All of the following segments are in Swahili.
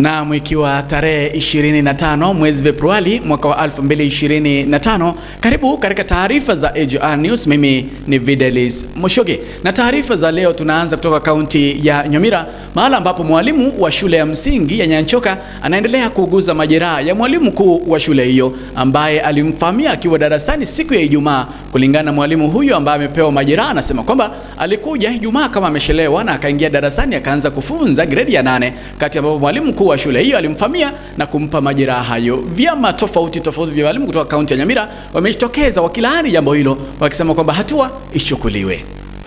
Naam, ikiwa tarehe 25 mwezi Februari mwaka wa 2025, karibu katika taarifa za AGR News. Mimi ni Videlis Moshoge. Na taarifa za leo tunaanza kutoka kaunti ya Nyamira, mahala ambapo mwalimu wa shule ya msingi ya Nyanchoka anaendelea kuuguza majeraha ya mwalimu mkuu wa shule hiyo ambaye alimfamia akiwa darasani siku ya Ijumaa. Kulingana na mwalimu huyo ambaye amepewa majeraha, anasema kwamba alikuja Ijumaa kama ameshelewa na akaingia darasani akaanza kufunza gredi ya 8, kati ambapo mwalimu mkuu wa shule hiyo alimfamia na kumpa majeraha hayo. Vyama tofauti tofauti vya walimu kutoka kaunti ya Nyamira wamejitokeza wakilaani jambo hilo, wakisema kwamba hatua ichukuliwe.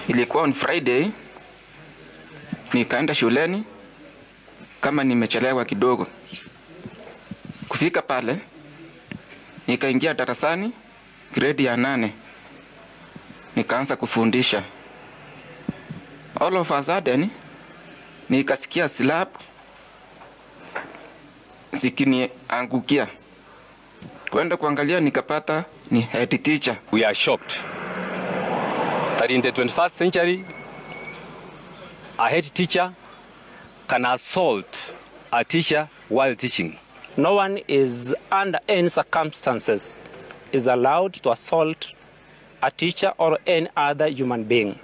Ilikuwa on Friday, nikaenda shuleni kama nimechelewa kidogo. Kufika pale nikaingia darasani grade ya 8, nikaanza kufundisha. All of a sudden nikasikia slap zikiniangukia. Kwenda kuangalia nikapata ni head teacher. We are shocked that in the 21st century a head teacher can assault a teacher while teaching. No one is under any circumstances is allowed to assault a teacher or any other human being.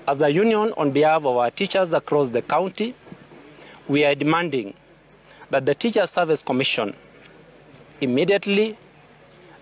As a union, on behalf of our teachers across the county, we are demanding that the Teacher Service Commission immediately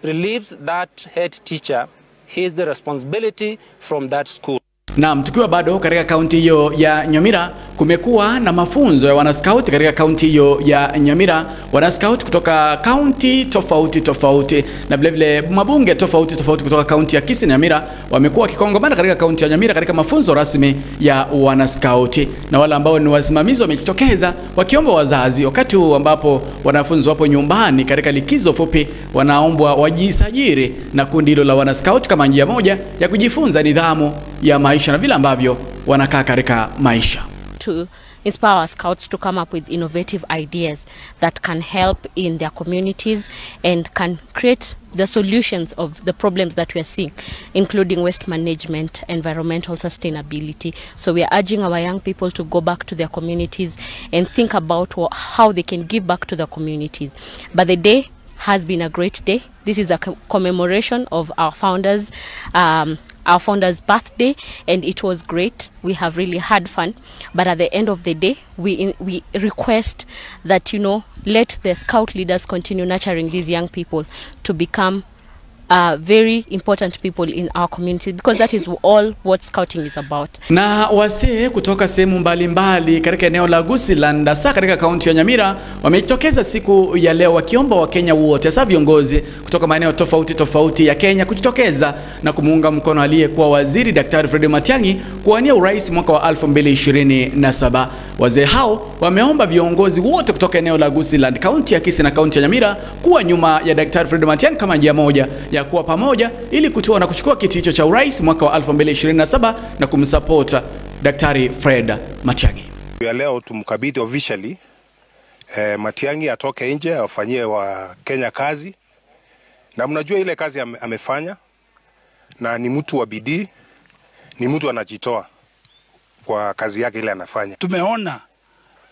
relieves that head teacher his responsibility from that school. Naam, tukiwa bado katika kaunti hiyo ya Nyamira, kumekuwa na mafunzo ya wanascout katika kaunti hiyo ya Nyamira. Wanascout kutoka kaunti tofauti tofauti na vile vile mabunge tofauti tofauti kutoka kaunti ya Kisii na Nyamira wamekuwa wakikongamana katika kaunti ya Nyamira katika mafunzo rasmi ya wanascout. Na wale ambao ni wasimamizi wamejitokeza wakiomba wazazi, wakati huu ambapo wanafunzi wapo nyumbani katika likizo fupi, wanaombwa wajisajili na kundi hilo la wanascout kama njia moja ya kujifunza nidhamu ya maisha na vile ambavyo wanakaa katika maisha. To inspire our scouts to come up with innovative ideas that can help in their communities and can create the solutions of the problems that we are seeing, including waste management, environmental sustainability. So we are urging our young people to go back to their communities and think about how they can give back to the communities. But the day has been a great day. This is a commemoration of our founders' birthday, and it was great. We have really had fun, but at the end of the day, we request that, you know, let the scout leaders continue nurturing these young people to become very important people in our community, because that is all what scouting is about. Na wasee kutoka sehemu mbalimbali katika eneo la Gusiland, hasa katika kaunti ya Nyamira, wamejitokeza siku ya leo wakiomba Wakenya wote, hasa viongozi kutoka maeneo tofauti tofauti ya Kenya, kujitokeza na kumuunga mkono aliyekuwa waziri Daktari Fred Matiang'i kuwania urais mwaka wa 2027. Wazee hao wameomba viongozi wote kutoka eneo la Gusiland, kaunti ya Kisii na kaunti ya Nyamira kuwa nyuma ya Daktari Fred Matiang'i kama njia moja ya kuwa pamoja ili kutoa na kuchukua kiti hicho cha urais mwaka wa 2027 na kumsupporta Daktari Fred Matiang'i. Ya leo tumkabidhi officially Matiang'i atoke nje afanyie wa Kenya kazi. Na mnajua ile kazi amefanya, na ni mtu wa bidii, ni mtu anajitoa kwa kazi yake ile anafanya. Tumeona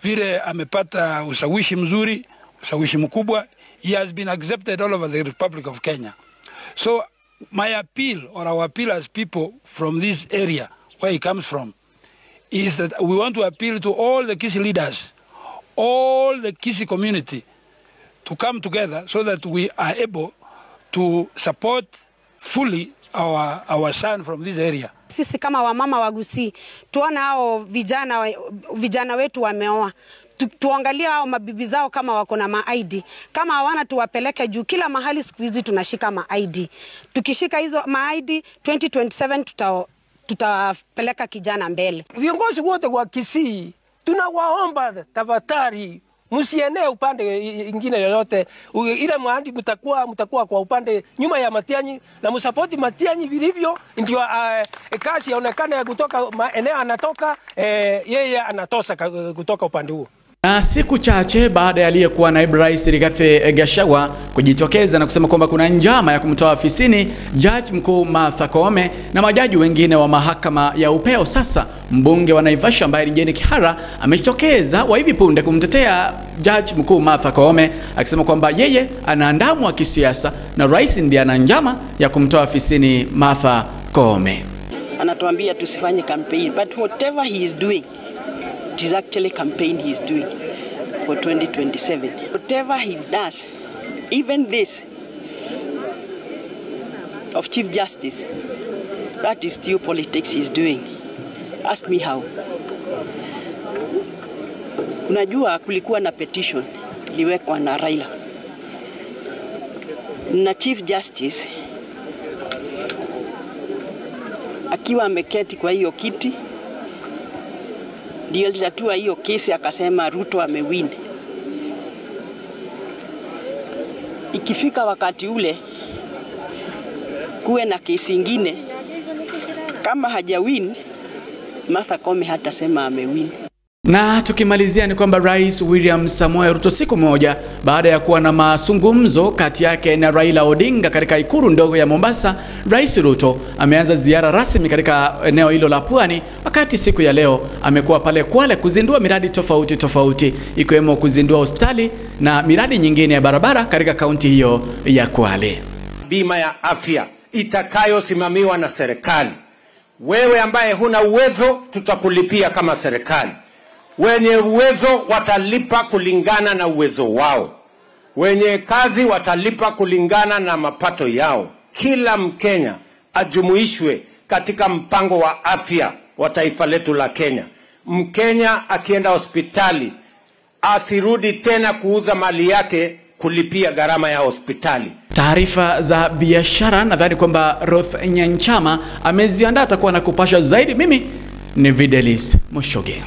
vile amepata ushawishi mzuri, ushawishi mkubwa. He has been accepted all over the Republic of Kenya. So my appeal, or our appeal as people from this area where he comes from, is that we want to appeal to all the Kisii leaders, all the Kisii community, to come together so that we are able to support fully our son from this area. Sisi kama wamama wa Gusii, tuona hao vijana wetu wameoa. Tuangalie hao mabibi zao kama wako na ma-ID. Kama hawana tuwapeleke juu kila mahali siku hizi tunashika ma-ID. Tukishika hizo ma-ID 2027 tutapeleka kijana mbele. Viongozi wote wa Kisii tunawaomba tafadhali msienee upande ingine yoyote. Ile mahali mtakuwa kwa upande nyuma ya Matiang'i na msapoti Matiang'i vilivyo, ndio kazi ionekane kutoka eneo anatoka, yeye anatosa kutoka upande huo. Na siku chache baada ya aliyekuwa naibu rais Rigathi Gachagua kujitokeza na kusema kwamba kuna njama ya kumtoa afisini Jaji Mkuu Martha Koome na majaji wengine wa mahakama ya upeo sasa Mbunge wa Naivasha ambaye ni Jane Kihara amejitokeza wa hivi punde kumtetea Jaji Mkuu Martha Koome, akisema kwamba yeye anaandamwa kisiasa na rais ndiye ana njama ya kumtoa afisini Martha Koome. Anatuambia tusifanye campaign, but whatever he is doing, it is actually campaign he is doing for 2027. Whatever he does, even this of Chief Justice, that is still politics he is doing. Ask me how. Unajua kulikuwa na petition iliwekwa na Raila na Chief Justice akiwa ameketi kwa hiyo kiti, ndio alitatua hiyo kesi akasema Ruto amewin. Ikifika wakati ule kuwe na kesi ingine, kama hajawin Martha Koome hatasema amewin. Na tukimalizia ni kwamba Rais William Samoei Ruto siku moja baada ya kuwa na mazungumzo kati yake na Raila Odinga katika ikulu ndogo ya Mombasa, Rais Ruto ameanza ziara rasmi katika eneo hilo la Pwani, wakati siku ya leo amekuwa pale Kwale kuzindua miradi tofauti tofauti, ikiwemo kuzindua hospitali na miradi nyingine ya barabara katika kaunti hiyo ya Kwale. Bima ya afya itakayosimamiwa na serikali. Wewe ambaye huna uwezo tutakulipia kama serikali. Wenye uwezo watalipa kulingana na uwezo wao. Wenye kazi watalipa kulingana na mapato yao. Kila Mkenya ajumuishwe katika mpango wa afya wa taifa letu la Kenya. Mkenya akienda hospitali asirudi tena kuuza mali yake kulipia gharama ya hospitali. Taarifa za biashara nadhani kwamba Ruth Nyanchama ameziandaa, atakuwa na kupasha zaidi. Mimi ni Videlis Mushoge.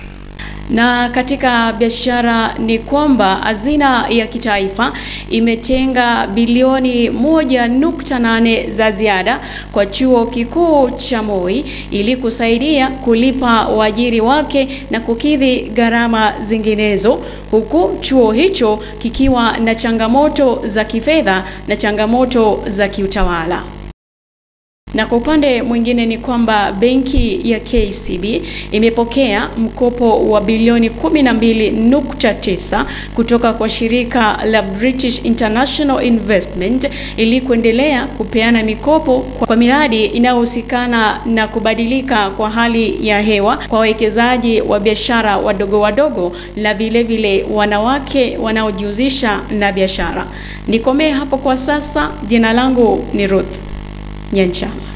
Na katika biashara ni kwamba hazina ya kitaifa imetenga bilioni 1.8 za ziada kwa chuo kikuu cha Moi ili kusaidia kulipa waajiri wake na kukidhi gharama zinginezo, huku chuo hicho kikiwa na changamoto za kifedha na changamoto za kiutawala. Na kwa upande mwingine ni kwamba benki ya KCB imepokea mkopo wa bilioni 12.9 kutoka kwa shirika la British International Investment ili kuendelea kupeana mikopo kwa miradi inayohusikana na kubadilika kwa hali ya hewa kwa wawekezaji wa biashara wadogo wadogo na vile vile wanawake wanaojihusisha na biashara. Nikomee hapo kwa sasa. Jina langu ni Ruth Nyanchama.